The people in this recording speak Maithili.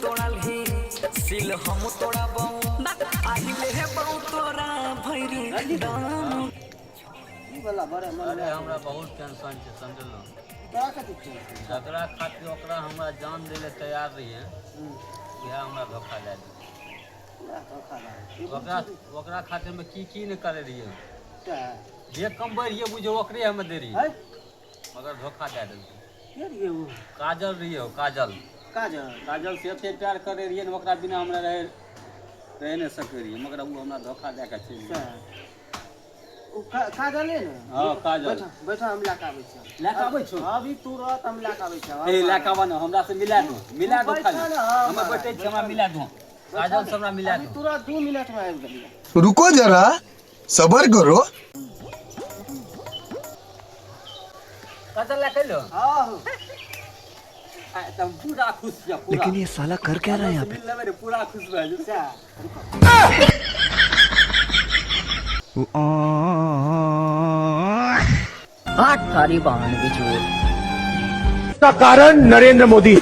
तोड़लही सिल हम तोड़बौ, अहिले हेबौ तोरा भरि दम। ई वाला बड़े मन। अरे, हमरा बहुत टेंशन छै, समझलहुँ? तोरा कथी टेंशन? जकरा खातिर ओकरा हमरा जान दै लए तैयार रहियै, इएह हमरा धोखा दए देलकै। पूरा धोखा दए। ओकरा ओकरा खातिर मे की की नहि करै रहियै। सएह। जे कमबै रहियै, बुझियौ, ओकरे हमे दै रहियै। है। मगर धोखा दए देलकै। के रहियै ओ? काजल रहियै हो, काजल। काजल? काजल से एते प्यार करै रहियै ने, ओकरा बिना हमरा रहे रहि नहि सकै रहियै, मगर ओ हमरा धोखा दए कऽ चलि गेल। सएह। ओ काजले ने? हँ, काजल। बैठा बैठा, हम लए कऽ आबै छियै। लए कऽ आबै छौ? अभी तुरत हम लए कऽ आबै छियै। ए, लए कऽ आबऽ ने, हमरा से मिला दो, मिला दो। बैठा खाली ने, हँ, हमे बैठै छी, हमरा मिला दो, काजल से हमरा मिला अभी दो। तुरत 2 मिनट में आबि गेलियै। रुको जरा, सबर करो। काजल लए कऽ अयलहो? हँ। आइ तऽ हम पूरा खुश छियै पूरा। लेकिन ये साला कर क्या रहा है यहाँ पे? मिल लेबै ने, पूरा खुश भए जेबै। सएह। आठ थारी बहन बिजोर। का कारण नरेंद्र मोदी।